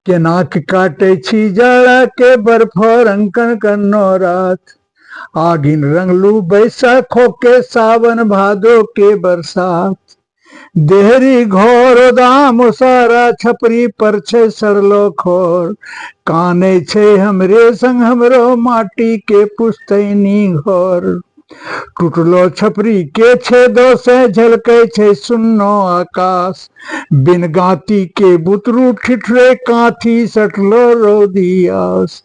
केनाक काटै छी जाड़ा के बर्फ रंग कनकनो रात। आगिन रंगलू बैसाखो के सावन भादो के बरसात। देहरी घर दाम सारा छपरी पर छै सड़लो खोर। कानै छै हमरे संग हमरो माटी के पुश्तैनी घर। टूटलो छपरी के छेदो से झलकै छै सुन्नो आकाश। बिन गाती के बुतरू ठिठरे काथी सटलो रौदी आस।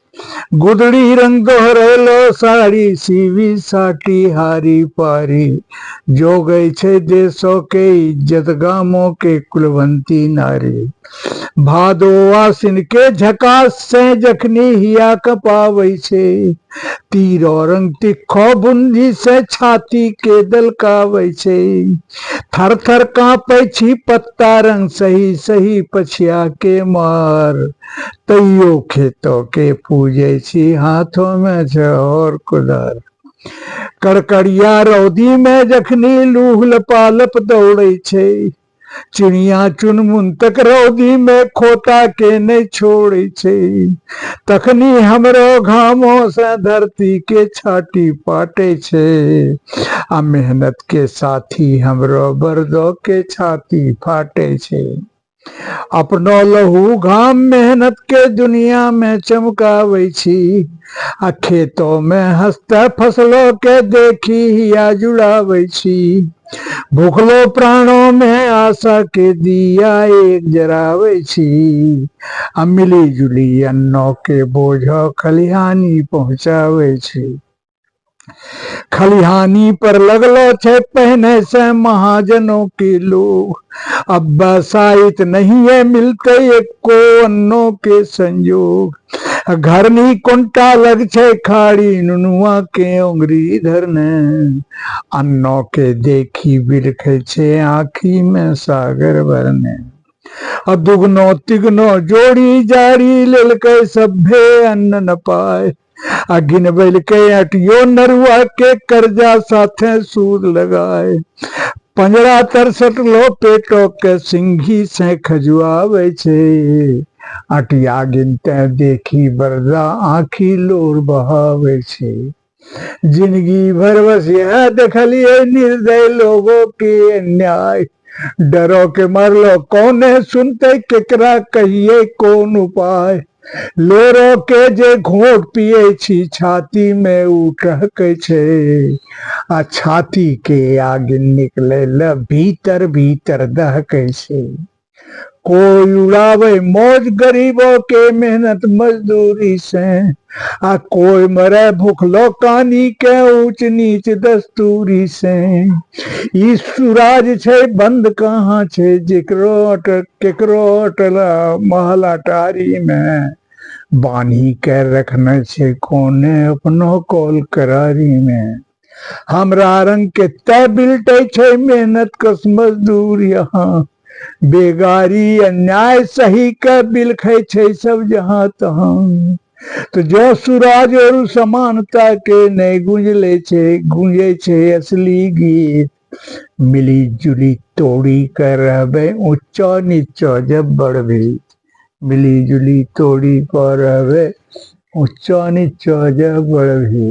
गुदड़ी रंग दोहरेलो साड़ी सीवी साटी हारी पारी। जोगै छै देशो के इज्जत गामो के कुलवंती नारी। भादो आसिन के झकास से जखनी हिया कपाबै छै। तीरो रंग तिखो बुंदी से छाती के दलकाबै छै। थर थर कांपै छी पत्ता रंग सही सही पछिया के मार। तैयो खेतो के पूजै छी हाथों में छै और कुदार। कड़कड़िया रौदी में जखनी लूह लपालप दौड़ै छै। चिड़िया चुनमुन तक रौदी में खोता के नहि छोड़ै छै। तखनी हमरो घामो से धरती के छाती पाटै छै। आ मेहनत के साथी हमरो बरदो के छाती फाटै छै। अपनो लहू घाम मेहनत के दुनिया में चमकाबै छी। आ खेतो में हंसते फसलों के देखी हिया जुड़ाबै छी। भूखलो प्राणों में आशा के दिया एक जराबै छी। आ मिली जुली अन्नो के बोझो खलिहानी पहुंचाबै छी। खलिहानी पर लगलो छै पहिने से महाजनों के लोग। अब बसाइत नहीं मिलते एको अन्नो के संजोग। घरनी कोनटा लग छै खाड़ी नुनुआ के ओंगरी धरने। अन्नो के देखी बिलखै छै आँखी में सागर भरने। आ दुगनो तिगनो जोड़ी जाड़ी लेलकै सभे अन्न न पाय। आ गिनबैलकै अटियो नरुआ के कर्जा साथे सूद लगाय। पंजरा तर सटलो पेटो के सिंघी से खजुआबै छै। अटिया गिनते देखी बरदा आँखी लोर बहाबै छै। जिंदगी भर बस यह देखलिए निर्दय लोगों के अन्याय। डरो के मारलो कौने सुनते केकरा कहिए कोन उपाय। लोरो के जे घोट पिए छी छाती में उ टहकै छै। आ छाती के आगि निकले ल भीतर भीतर दहकै छै। कोई उड़ावे मौज गरीबों के मेहनत मजदूरी से। आ कोई मरे भूखलो कानी के ऊंच नीच दस्तूरी से। ई सुराज छै बंद कहाँ छै जेकरो केकरो अटल महल अटारी में। बान्ही के रखने छै कोने अपनो कौल करारी में। हमरा रंग के तै बिलटै छै मेहनत कस मजदूर यहाँ। बेगारी अन्याय सही के बिलखै छै सब जहाँ तहाँ। तो जो सुराज और समानता के नहि गुंजले छै गूंजै छै असली गीत। मिली जुली तोड़ी के रहबै ऊंचो नीचो जब बढ़बी। मिली जुली तोड़ी कर रहबै ऊंचो नीचो जब बढ़बी।